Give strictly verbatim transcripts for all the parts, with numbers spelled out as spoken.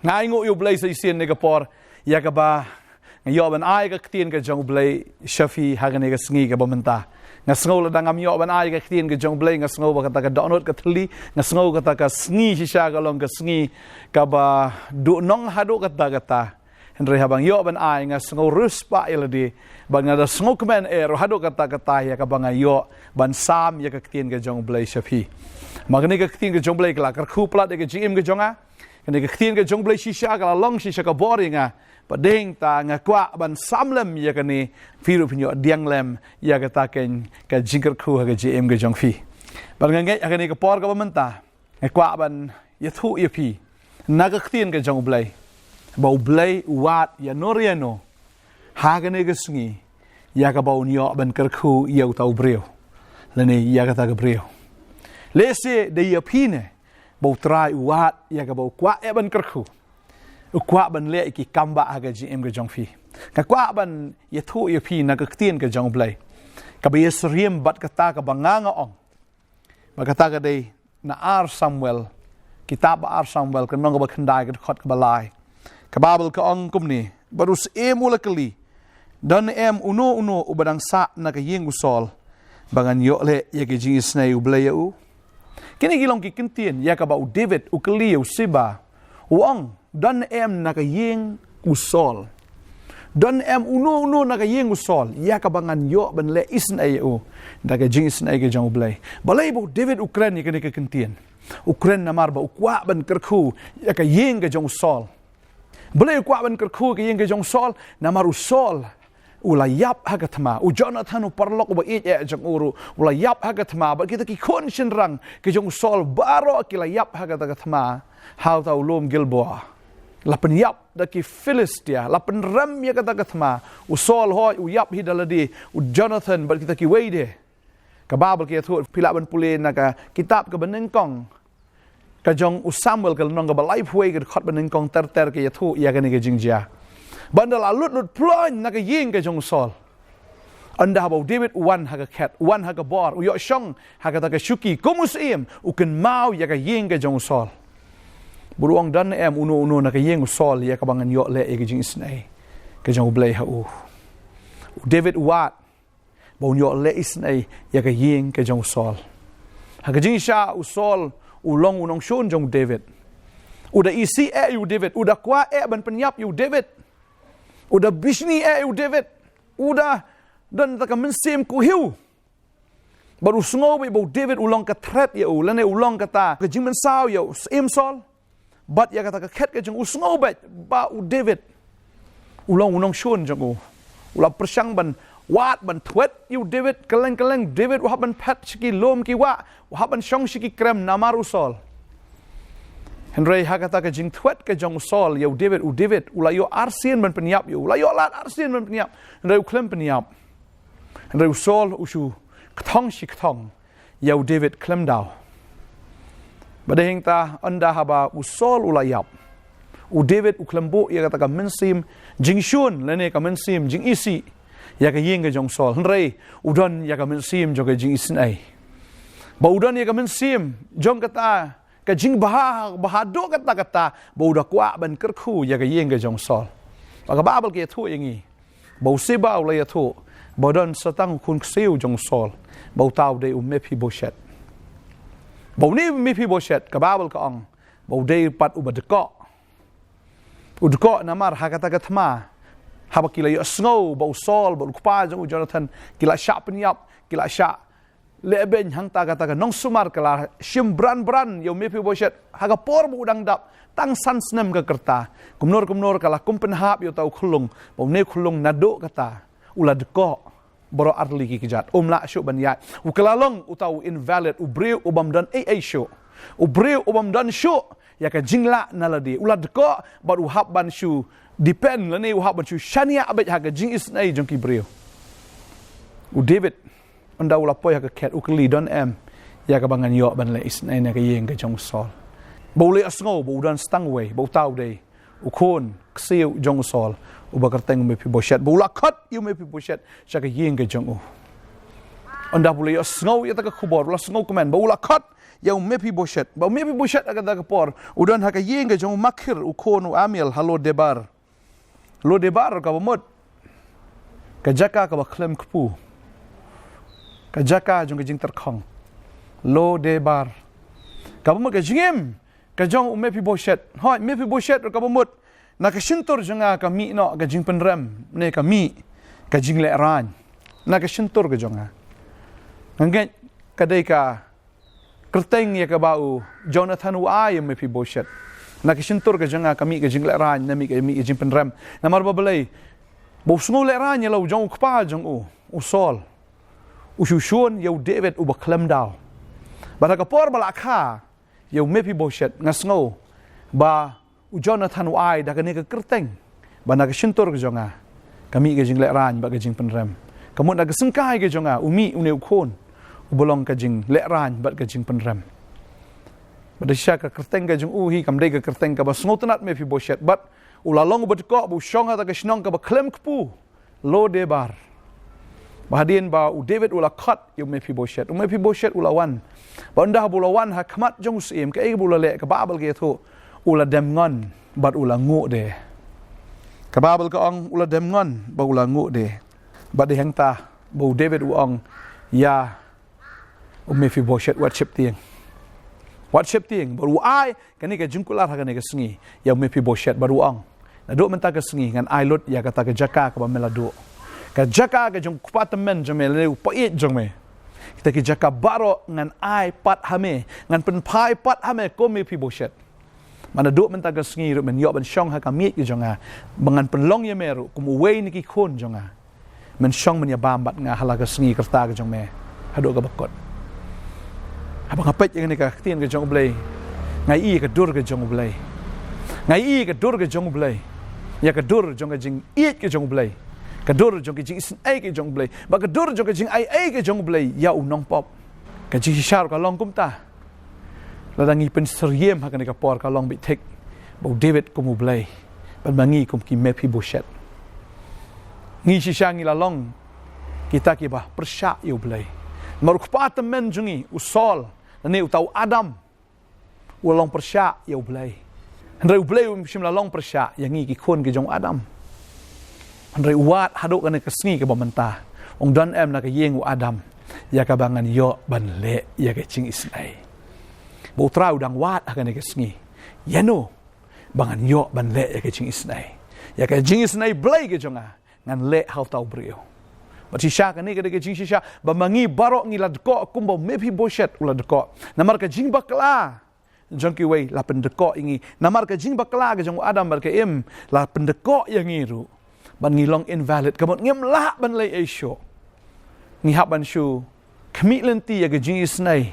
Nga ainguh ïa U Blei sa shisien ïa ka por ïa kaba nga ïoh ban ai ka ktien ka jong U Blei sha phi ha kane ka sngi kaba mynta. Nga sngew lada ngam ïoh ban ai ka ktien ka jong U Blei, nga sngew ba kata ka dohnud ka thylli, nga sngew kata ka sngi shisha ka long ka sngi kaba duhnong haduh katta katta. Hynrei haba nga ïoh ban ai, nga sngew riewspah ïa lade bad nga da sngewkmen eh ruh haduh katta katta ïa kaba nga ïoh ban sam ïa ka ktien ka jong U Blei sha phi. Ma kane ka ktien ka jong U Blei ka la kyrkhu palat ïa ka jingim ka jong nga. Kane ka ktien ka jong U Blei shisha ka la long shisha ka bor ïa nga. Bad hangta nga kwah ban sam lem ïa kane, phi ruh phin ïoh pdiang lem ïa kata ka jingkyrkhu ha ka jingim ka jong phi. Bad nga ngeit ha kane ka por kaba mynta nga kwah ban ïathuh ïa phi na ka ktien ka jong U Blei ba U Blei u wad ïano re ïano ha kane ka sngi ïa kaba un ïoh ban kyrkhu ïa uta u briew lane ïa kata ka briew. Lehse dei ïa phi ne ba U Trai u wad ïa kaba u kwah eh ban kyrkhu, u kwah ban leh ïa ki kam bah ha ka jingim ka jong phi. Nga kwah ban ïathuh ïa phi na ka ktien ka jong U Blei kaba ïasyriem bad kata kaba nga nga ong. Ba kata ka dei na Ar Samuel, kitab ba Ar Samuel, ka lynnong kaba khyndai, ka dkhot kaba lai. Ka Baibl ka ong kumne: Bad u syiem u la kylli, don em uno uno uba dang sah na ka ïing u Saul ba ngan ïoh leh ïa ka jingisynei U Blei ïa u? Kine ki long ki ktien ïa kaba u David u kylli ïa u Siba, u ong, don em na ka ïing u Saul, don em uno uno na ka ïing u Saul ïa kaba ngan ïoh ban leh isynei ïa u da ka jingisynei ka jong U Blei? Balei ba u David u kren ïa kane ka ktien? U kren namar ba u kwah ban kyrkhu ïa ka ïing ka jong u Saul. Balei u kwah ban kyrkhu ïa ka ïing ka jong u Saul? Namar u Saul u la ïap ha ka thma. U Jonathan u paralok uba ïeit eh jong u ruh u la ïap ha ka thma. Bad kita ki khun shynrang ki jong u Saul baroh ki la ïap ha kata ka thma ha uta u lum Gilboa. La pynïap da ki Philistia, la pynrem ïa kata ka thma. U Saul hooid u ïap hi da lade, u Jonathan bad kita kiwei de. Ka Baibl ka ïathuh, phi lah ban pule na ka kitab kaba nyngkong ka jong u Samuel, ka lynnong kaba laiphew wei, ka dkhot ba nyngkong ter ter, ka ïathuh ïa kane ka jingjia. Ba ynda la lut lut ploiñ na ka ïing ka jong u Saul, ynda haba u David u wan ha ka khet, u wan ha ka bor, u ïoh shong ha kata ka shuki kum u syiem, u kynmaw ïa ka ïing ka jong u Saul. Bad u ong, don em uno uno na ka ïing u Saul ïa kaba ngan ïoh leh ïa ka jingisynei ka jong U Blei ha u? U David u wad ba un ïoh leh isynei ïa ka ïing ka jong u Saul. Ha ka jingshisha u Saul u long u nongshun jong u David. U da isih eh ïa u David, u da kwah eh ban pynïap ïa u David, u da bishni eh ïa u David, u da don kata ka mynsiem khuhiew. Bad u sngew beit ba u David u long ka threat ïa u, lane u long kata ka jingmynsaw ïa u syiem Saul bad ïa kata ka khet ka jong u. U sngew beit ba u David u long u nongshun jong u. U la pyrshang ban wad, ban thwet ïa u David, kylleng kylleng David u hap ban phet sha ki lum ki wah, u hap ban shong sha ki krem namar u Saul. Hynrei ha kata ka jingthwet ka jong u Saul ïa u David, u David u la ïoh arsien ban pynïap ïa u, u la ïoh lad arsien ban pynïap, hynrei u khlem pynïap. Hynrei u Saul u shu kthong shi kthong ïa u David khlem daw. Bad hangta ynda haba u Saul u la ïap, u David u khlem buh ïa kata ka mynsiem jingshun lane ka mynsiem jingisih ïa ka ïing ka jong u Saul, hynrei u don ïa ka mynsiem jong ka jingisynei. Ba u don ïa ka mynsiem jong kata ka jingbha, bha haduh katta katta, ba u da kwah ban kyrkhu ïa ka ïing ka jong u Saul. Ba ka Baibl ka ïathuh ïa ngi ba u Siba u la ïathuh ba u don sa tang u khun ksiew jong u Saul, ba uta u dei u Mephibosheth. Ba une u Mephibosheth ka Baibl ka ong ba u dei pat uba dkoh. U dkoh namar ha kata ka thma, haba ki la ïohsngew ba u Saul bad u kpa jong u Jonathan ki la shah pynïap, ki la shah lehbeiñ, hangta kata ka nongsumar ka la shim bran bran ïa u Mephibosheth ha ka por ba u dang dap tang san snem ka rta. Kumno kumno ka la kum pynhap ïa uta u khyllung, ba une u khyllung naduh kata u la dkoh baroh artylli ki kjat, um lah shuh ban ïaid. U ka la long uta u invalid, u briew u bym don ei ei shuh, u briew u bym don shuh ïa ka jinglah na lade. U la dkoh bad u hap ban shu depend lane u hap ban shu shaniah beit ha ka jingisynei jong ki briew. U David ynda u la poi ha ka khet u kylli, don em ïa kaba ngan ïoh ban leh isynei na ka ïing ka jong u Saul? Ba u la ïohsngew ba u don sa tang uwei, ba uta u dei u khun ksiew jong u Saul uba kyrteng u Mephibosheth. Ba u la khot ïa u Mephibosheth sha ka ïing ka jong u. Ynda ba u la ïohsngew ïa kata ka khubor, u la sngewkmen, ba u la khot ïa u Mephibosheth. Ba u Mephibosheth ha kata ka por u don ha ka ïing ka jong u Makhir, u khun u Amiel, ha Lo Debar. Lo Debar kaba mut ka jaka kaba khlem kpu, ka jaka jong ka jingtyrkhong. Lo Debar kaba mut ka jingim ka jong u Mephibosheth. Hooid, Mephibosheth ruh kaba mut, na ka shyntur jong nga ka mih noh ka jingpynrem, ne ka mih ka jinglehraiñ na ka shyntur ka jong nga. Nga ngeit ka dei ka kyrteng ïa kaba u Jonathan u ai ïa u Mephibosheth. Na ka shyntur ka jong nga ka mih ka jinglehraiñ, ne mih ka, mih ka jingpynrem. Namar ba balei? Ba u sngew lehraiñ ïa la u jong u kpa jong u, u Saul. U shu shun ïa u David uba khlem daw. Bad ha ka por ba la kha ïa u Mephibosheth, nga sngew ba u Jonathan u ai da kane ka kyrteng, ba na ka shyntur ka jong nga ka mih ka jinglehraiñ bad ka jingpynrem. Ka mut na ka syngkai ka jong nga u mih une u khun uba long ka jinglehraiñ bad ka jingpynrem. Bad shisha ka kyrteng ka jong u hi kam dei ka kyrteng kaba sngewtynnad Mephibosheth, bad u la long uba dkoh ba u shong ha kata ka shnong kaba khlem kpu, Lo Debar. Ba hadien ba u David u la khot ïa u Mephibosheth, u Mephibosheth u la wan. Bad ynda ba u la wan ha khmat jong u syiem, kaei ba u la leh? Ka Baibl ka ïathuh, u la dem ngon bad u la nguh de. Ka Baibl ka ong u la dem ngon bad u la nguh de. Bad dei hangta ba u David u ong ïa u Mephibosheth, wat sheptieng. Wat sheptieng. Bad u ai kane ka jingkular ha kane ka sngi ïa u Mephibosheth bad u ong, naduh mynta ka sngi ngan ai lut ïa kata ka jaka kaba me la duh. Ka jaka ka jong u kpa tymmen jong me, lane u paid jong me. Kita ki jaka baroh ngan ai pat ha me, ngan pynphai pat ha me ko Mephibosheth. Bad naduh mynta ka sngi ruh men ïoh ban shong ha ka miej ka jong nga, ba ngan pynlong ïa me ruh kum uwei na ki khun jong nga. Men shong men ïabam bad nga ha la ka sngi ka rta ka jong me haduh kaba kut. Haba nga peit ïa kane ka ktien ka jong u Blei, nga ïohi ïa ka dur ka jong u Blei. Nga ïohi ïa ka dur ka jong u Blei. Ïa ka dur jong ka jingïeit ka jong u Blei, ka dur jong ka jingisynei ka jong u Blei, bad ka dur jong ka jingaiei ka jong u Blei ïa u nongpop. Ka jingshisha ruh ka long kumta. Lada ngi pynsyriem ha kane ka por, ka long beit thik ba u David kum u Blei, bad ma ngi kum ki Mephibosheth. Ngi shisha ngi la long kita kiba pyrshah ïa u Blei. Namar u kpa tymmen jong ngi u Saul, lane uta u Adam, u la long pyrshah ïa u Blei. Hynrei u Blei um shym la long pyrshah ïa ngi ki khun ki jong u Adam. Hynrei u wad haduh kane ka sngi kaba mynta, ong don em na ka ïing u Adam ïa kaba ngan ïoh ban leh ïa ka jingisynei? Ba u Trai u dang wad ha kane ka sngi, ïano ba ngan ïoh ban leh ïa ka jingisynei? Ïa ka jingisynei Blei ka jong nga ngan leh ha uta u briew. Bad shisha kane ka dei ka jingshisha ba ma ngi baroh ngi la dkoh kumba u Mephibosheth u la dkoh. Namar ka jingbakla jong kiwei la pyndkoh ïa ngi. Namar ka jingbakla ka jong u Adam bad ka Im la pyndkoh ïa ngi ruh. Bad ngi long invalid, ka mut ngim lah ban leh ei shuh. Ngi hap ban shu khmih lynti ïa ka jingisynei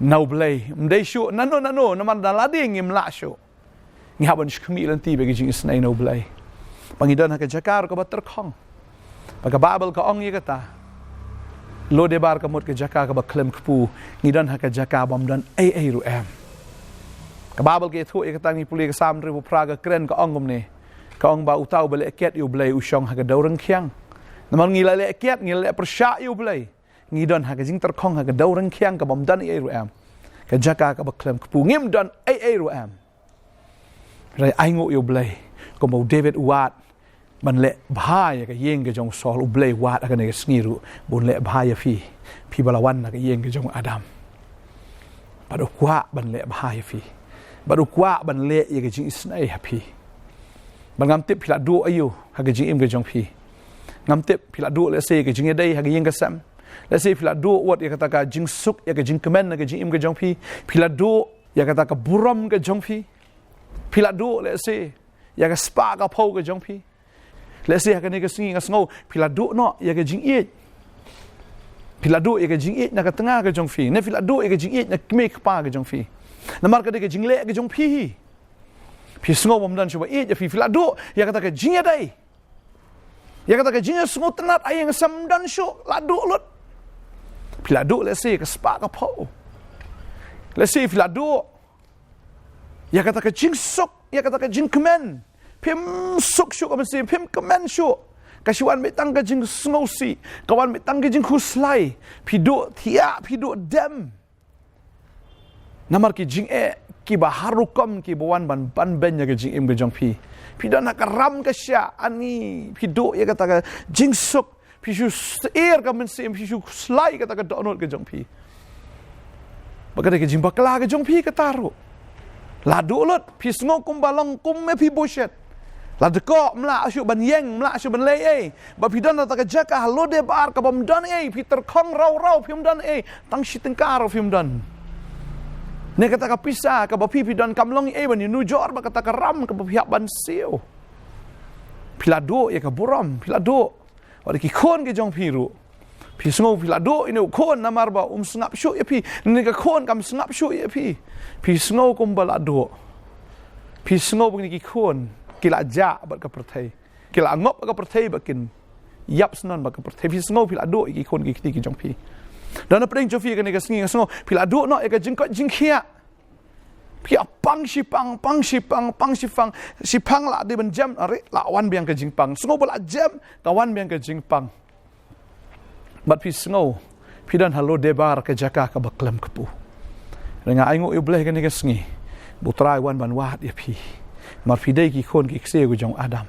na u Blei. Ym dei shuh nano nano, namar da lade ngim lah shuh. Ngi hap ban shu khmih lynti bad ka jingisynei na u Blei. Ba ngi don ha ka jaka ruh kaba tyrkhong. Ba ka Baibl ka ong ïa kata, Lo Debar ka mut ka jaka kaba khlem kpu. Ngi don ha ka jaka bym don ei ei ruh em. Ka Baibl ka ïathuh ïa kata, ngi pule ka Salm hynriew phra, ka kren ka ong kumne. Ka ong ba uta uba leh kiad ïa u Blei u shong ha ka dewryngkhiang. Namar ngi la leh kiad, ngi la leh pyrshah ïa u Blei, ngi don ha ka jingtyrkhong ha ka dewryngkhiang kaba ym don ei ei ruh em. Ka jaka kaba khlem kpu, ngim don ei ei ruh em. Hynrei ai nguh ïa u Blei, kumba u David u wad ban leh bha ïa ka ïing ka jong u Saul, u Blei u wad ha kane ka sngi ruh ban leh bha ïa phi, phi ba la wan na ka ïing ka jong u Adam. Bad u kwah ban leh bha ïa phi. Bad u kwah ban leh ïa ka jingisynei ha phi. Bad ngam tip phi la duh aïu ha ka jingim ka jong phi. Ngam tip phi la duh lehse ïa ka jingïadei ha ka ïing ka sem. Lehse phi la duh wat ïa kata ka jingsuk, ïa ka jingkmen na ka jingim ka jong phi. Phi la duh ïa kata ka burom ka jong phi. Phi la duh lehse ïa ka spah ka phew ka jong phi. Lehse ha kane ka sngi nga sngew phi la duh noh ïa ka jingïeit. Phi la duh ïa ka jingïeit na ka tnga ka jong phi, ne phi la duh ïa ka jingïeit na kmie kpa ka jong phi. Namar ka dei ka jingleh ka jong phi hi. Phi sngew bym don shuh ba ïeit ïa phi, phi la duh ïa kata ka jingïadei. Ïa kata ka jingsngewtynnad ha ïing ha sem ym don shuh, la duh lut. Phi la duh lehse ka spah ka phew. Lehse phi la duh ïa kata ka jingsuk, ïa kata ka jingkmen. Phim suk shuh ka mynsiem, phim kmen shuh. Ka shu wan beit tang ka jingsngewsih, ka wan beit tang ka jingkhuslai. Phi duh thiah, phi duh dem. Namar ki jingeh kiba har rukom kiba wan ban ban beiñ ïa ka jingim ka jong phi. Phi don ha ka ram ka shyiap, ani phi duh ïa kata ka jingsuk. Phi shu syier ka mynsiem, phi shu slai kata ka dohnud ka jong phi. Ba ka dei ka jingbakla ka jong phi kata ruh. La duh lut, phi sngew kumba long kum Mephibosheth. La dkoh, ym lah shuh ban ïeng, ym lah shuh ban leh ei. Ba phi don ha kata ka jaka ha Lodebar kabym don ei, phi tyrkhong raw raw, phim don ei, tang shi tyngka ruh phim don. Ne kata ka pisa kaba phi phi don kam long ei ban ïanujor bad kata ka ram kaba phi hap ban siew. Phi la duh ïa ka burom, phi la duh. Wat ki khun ki jong phi ruh. Phi sngew phi la duh ïa une u khun namar ba um sngap shuh ïa phi. Une ka khun kam sngap shuh ïa phi. Phi sngew kumba la duh. Phi sngew ba kine ki khun ki la jah bad ka pyrthei. Ki la ngop bad ka pyrthei bad kin ïap shnong bad ka pyrthei. Phi sngew phi la duh ïa ki khun ki kti ki jong phi. Don na pdeng jong phi kane ka sngi nga sngew phi la duh noh ïa ka jingkoit jingkhiah. Phi ap pang shi pang, pang shi pang, pang shi pang, shi pang la dei ban jem, are la wan biang ka jingpang. Sngew ba la jem, ka wan biang ka jingpang. Bad phi sngew phi don ha Lodebar ka jaka kaba khlem kpu. Nga ainguh ïa U Blei kane ka sngi ba U Trai u wan ban wad ïa phi. Namar phi dei ki khun ki ksiew ka jong u Adam.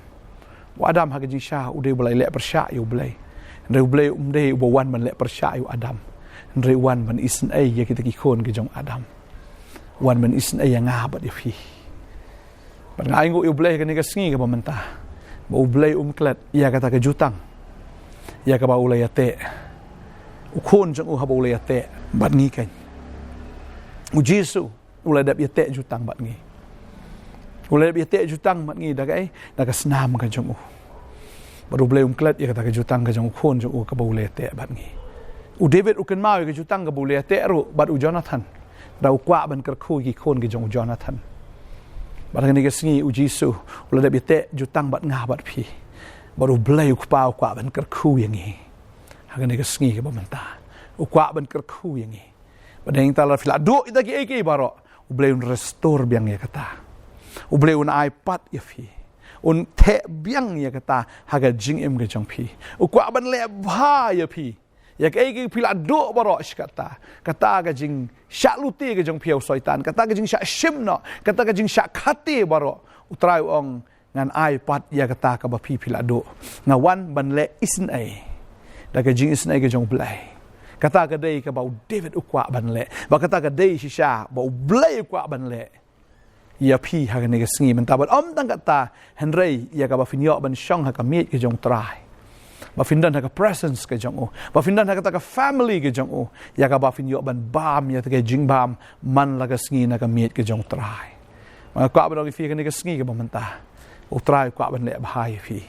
U Adam ha ka jingshisha u dei uba la leh pyrshah ïa U Blei. Hynrei U Blei um dei uba wan ban leh pyrshah ïa u Adam. Hynrei u wan ban isynei ïa kita ki khun ki jong u Adam. U wan ban isynei ïa nga bad ïa phi. Bad nga ainguh ïa U Blei kane ka sngi kaba mynta ba U Blei um klet ïa kata ka jutang ïa kaba u la ïateh. U khun jong u haba u la ïateh bad ngi keiñ. U Jisu u la dep ïateh jutang bad ngi. U la dep ïateh jutang bad ngi da kaei, da ka snam ka jong u. Bad U Blei um klet ïa kata ka jutang ka jong u khun jong u kaba u la ïateh bad ngi. U David u kynmaw ïa ka jutang kaba u la ïateh ruh bad u Jonathan. Da u kwah ban kyrkhu ïa ki khun ki jong u Jonathan. Bad ha kane ka sngi U Jisu u la dep ïateh jutang bad nga bad phi. Bad U Blei U Kpa u kwah ban kyrkhu ïa ngi. Ha kane ka sngi kaba mynta u kwah ban kyrkhu ïa ngi. Bad hangta lada phi la duh ïa kita kiei kiei baroh, U Blei un restore biang ïa kata. U Blei un ai pat ïa phi. Un theh biang ïa kata ha ka jingim ka jong phi. U kwah ban leh bha ïa phi. Ïa kaei kaei phi la duh baroh shi katta. Kata ka jingshah lute ka jong phi ïa u Soitan. Kata ka jingshah shim noh. Kata ka jingshah khate baroh. U Trai u ong, ngan ai pat ïa kata kaba phi phi la duh. Nga wan ban leh isynei. Da ka jingisynei ka jong U Blei. Kata ka dei kaba u David u kwah ban leh. Bad kata ka dei shisha ba U Blei u kwah ban leh ïa phi ha kane ka sngi mynta. Bad ym tang kata, hynrei ïa kaba phin ïoh ban shong ha ka miej ka jong U Trai. Ba phin don ha ka presence ka jong u. Ba phin don ha kata ka family ka jong u. Ïa kaba phin ïoh ban bam ïa kata ka jingbam man la ka sngi na ka miej ka jong U Trai. Nga kwah ban ong ïa phi kane ka sngi kaba mynta, U Trai u kwah ban leh bha ïa phi.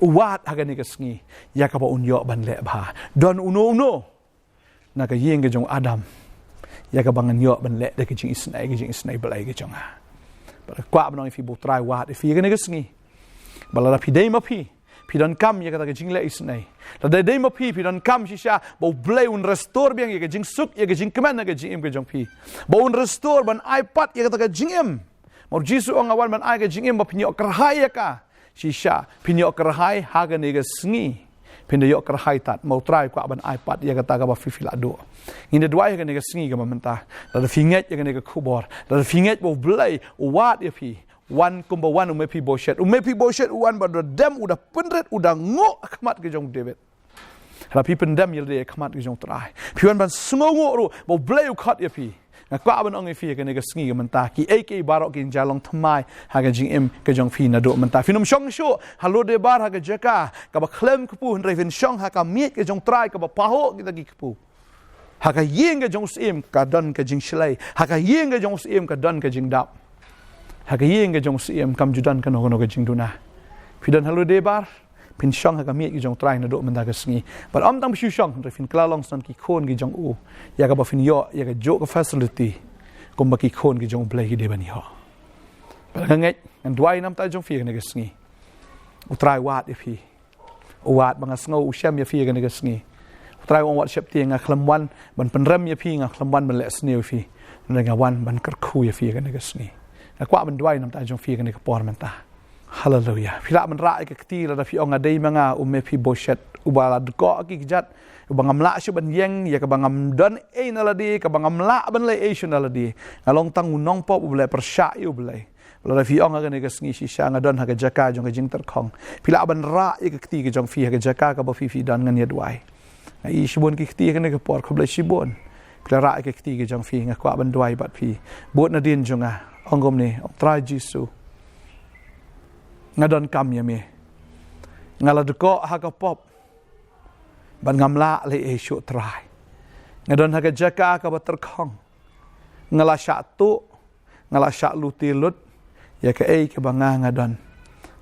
U wad ha kane ka sngi ïa kaba un ïoh ban leh bha. Don uno uno na ka ïing ka jong u Adam ïa kaba ngan ïoh ban leh da ka jingisynei, ka jingisynei Blei ka jong nga. Bad nga kwah ban ong ïa phi ba U Trai u wad ïa phi kane ka sngi. Ba lada phi dei ma phi, phi donkam ïa kata ka jingleh isynei. Lada dei ma phi, phi donkam shisha ba U Blei un restore biang ïa ka jingsuk, ïa ka jingkmen na ka jingim ka jong phi. Ba un restore ban ai pat ïa kata ka jingim. Namar U Jisu u ong, nga wan ban ai ka jingim ba phin ïoh kyrhai ïa ka. Shisha, phin ïoh kyrhai ha kane ka sngi. Phin da ïoh kyrhai tad, namar U Trai u kwah ban ai pat ïa kata kaba phi phi la duh. Ngin da duwai ha kane ka sngi kaba mynta. Lada phi ngeit ïa kane ka khubor. Lada phi ngeit ba U Blei u wad ïa phi. Wan kumba wan u Mephibosheth. U Mephibosheth u wan bad u da dem, u da pynrit, u da nguh ha khmat ka jong u David. Hynrei phi pyndem ïa lade ha khmat ka jong U Trai. Phi wan ban sngewnguh ruh ba U Blei u khot ïa phi. Nga kwah ban ong ïa phi ha kane ka sngi ka mynta, kiei kiei baroh kin jia long thymmai ha ka jingim ka jong phi naduh mynta. Phin ym shong shuh ha Lodebar, ha ka jaka kaba khlem kpu, hynrei phin shong ha ka miej ka jong U Trai kaba pahuh kita ki kpu. Ha ka ïing ka jong u Syiem ka don ka jingshlei. Ha ka ïing ka jong u Syiem ka don ka jingdap. Ha ka ïing ka jong u Syiem kam ju don kano kano ka jingduna. Phi don ha Lodebar, phin shong ha ka miej ka jong U Trai naduh mynta ka sngi. Bad ym tang phi shu shong, hynrei phin kylla long sha ki khun ki jong u. Ïa kaba phin ïoh ïa kajuh ka facility kumba ki khun ki jong U Blei ki dei ban ïoh. Bad nga ngeit, ngan duwai namar jong phi ha kane ka sngi. U Trai u wad ïa phi. U wad, ba nga sngew u shem ïa phi ha kane ka sngi. U Trai u ong, wat sheptieng, nga khlem wan ban pynrem ïa phi, nga khlem wan ban leh sniew ïa phi. Hynrei nga wan ban kyrkhu ïa phi ha kane ka sngi. Nga kwah ban duwai namar jong phi ha kane ka por mynta. Haleluia. Phi lah ban rah ïa ka kti lada phi ong nga dei ma nga u Mephibosheth, uba la dkoh ki kjat, uba ngam lah shuh ban ïeng, ïa kaba ngam don ei na lade, kaba ngam lah ban leh ei shuh na lade. Nga long tang u nongpop uba leh pyrshah ïa U Blei. Lada phi ong ha kane ka sngi shisha nga don ha ka jaka jong ka jingtyrkhong, phi lah ban rah ïa ka kti ka jong phi ha ka jaka kaba phi phi don. Ngan ïa duwai. Nga ïohi shibun ki kti ha kane ka por, khublei shibun. Phi la rah ïa ka kti ka jong phi, nga kwah ban duwai bad phi. Bud nadien jong nga, ong kumne, ong Trai Jisu, nga donkam ïa me. Nga la dkoh ha ka pop, bad ngam lah leh ei shuh Trai. Nga don ha ka jaka kaba tyrkhong. Nga la shah tuh, nga la shah lute lut ïa kaei kaba nga nga don.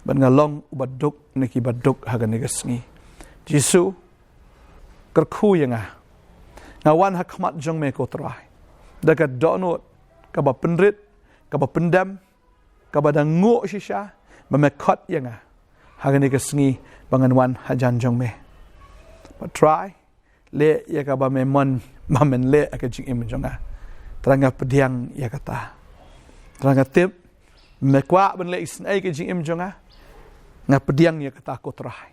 Bad nga long uba duk na kiba duk ha kane ka sngi. Jisu, kyrkhu ïa nga. Nga wan ha khmat jong me ko Trai da ka dohnud kaba pynrit, kaba pyndem, kaba dang nguh shisha ba me khot ïa nga ha kane ka sngi ba ngan wan hajan jong me. Bad Trai, leh ïa kaba me mon ba men leh ha ka jingim jong nga. Trai, nga pdiang ïa kata. Trai, nga tip me kwah ban leh isynei ha ka jingim jong nga. Nga pdiang ïa kata ko Trai.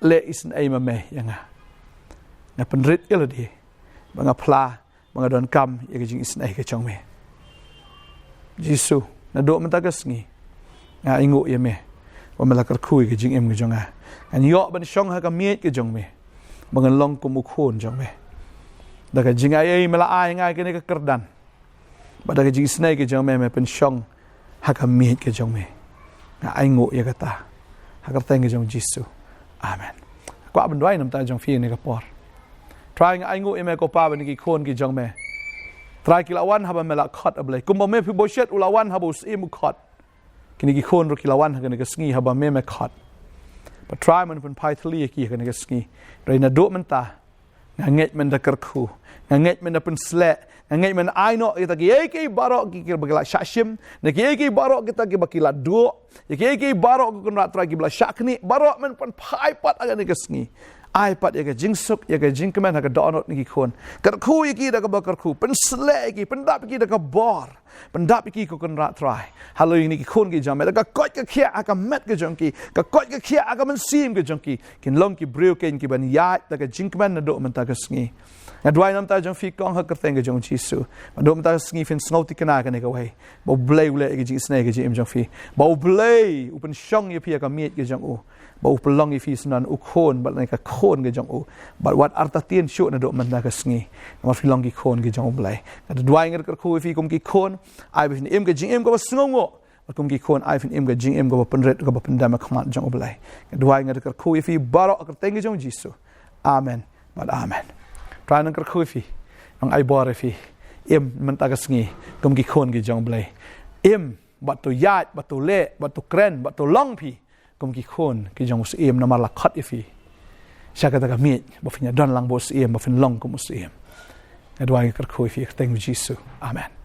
Leh isynei ma me ïa nga. Nga pynrit ïa lade ba nga phla, ba nga donkam ïa ka jingisynei ka jong me. Jisu, naduh mynta ka sngi nga ainguh ïa me ba me la kyrkhu ïa ka jingim ka jong nga. Ngan ïoh ban shong ha ka miej ka jong me ba ngan long kum u khun jong me. Da ka jingai ei me la ai ïa nga kane ka kyrdan, bad da ka jingisynei ka jong me me pynshong ha ka miej ka jong me. Nga ainguh ïa kata ha ka kyrteng ka jong Jisu. Amen. Kwah ban duwai namar jong phi ha kane ka por. Trai, nga ainguh ïa me ko Pa ba kine ki khun ki jong me, Trai, ki la wan haba me la khot, A Blei. Kumba u Mephibosheth u la wan haba u syiem u khot, kine ki khun ruh ki la wan ha kane ka sngi haba me me khot. Bad Trai, men pynphai thylli ïa ki ha kane ka sngi. Hynrei naduh mynta nga ngeit men da kyrkhu, nga ngeit men da pynsleh, nga ngeit men ai noh ïa kita kiei kiei baroh ki, kiba ki la shah shim, na kiei kiei baroh kita kiba ki la duh, ïa kiei kiei baroh ko Kynrad Trai kiba la shah knieh, baroh men pynphai pat ha kane ka sngi. Ai pat ïa ka jingsuk, ïa ka jingkmen ha ka dohnud na ki khun. Kyrkhu ïa ki da kaba kyrkhu, pynsleh ïa ki, pyndap ïa ki da ka bor. Pyndap ïa ki ko Kynrad Trai. Haleluia, kine ki khun ki jong me, da ka koit ka khiah ha ka met ka jong ki, ka koit ka khiah ha ka mynsiem ka jong ki, kin long ki briew keiñ kiban ïaid da ka jingkmen naduh mynta ka sngi. Nga duwai namar jong phi kong ha ka kyrteng ka jong Jisu. Naduh mynta ka sngi phin sngewthikna kane kawei, ba U Blei u leh ïa ka jingisynei ha ka jingim jong phi, ba U Blei u pynshong ïa phi ha ka miej ka jong u, ba u pynlong ïa phi shuh u khun bad lane ka khun ka jong u. Bad wat artatien shuh naduh mynta ka sngi, namar phi long ki khun ki jong U Blei. Nga da duwai, nga da kyrkhu ïa phi kum ki khun, ai ba phin im ka jingim kaba sngewnguh. Bad kum ki khun, ai ba phin im ka jingim kaba pynrit, kaba pyndem ha khmat jong U Blei. Nga duwai, nga da kyrkhu ïa phi baroh ha ka kyrteng ka jong Jisu. Amen bad amen. Trai un kyrkhu ïa phi, un ai bor ïa phi. Im mynta ka sngi kum ki khun ki jong U Blei. Im bad to ïaid, bad to leh, bad to kren, bad to long phi kum ki khun ki jong u Syiem, namar la khot ïa phi sha kata ka miej ba phin ïadon lang bad u Syiem, ba phin long kum u Syiem. Nga duwai, nga kyrkhu ïa phi ha ka kyrteng u Jisu. Amen.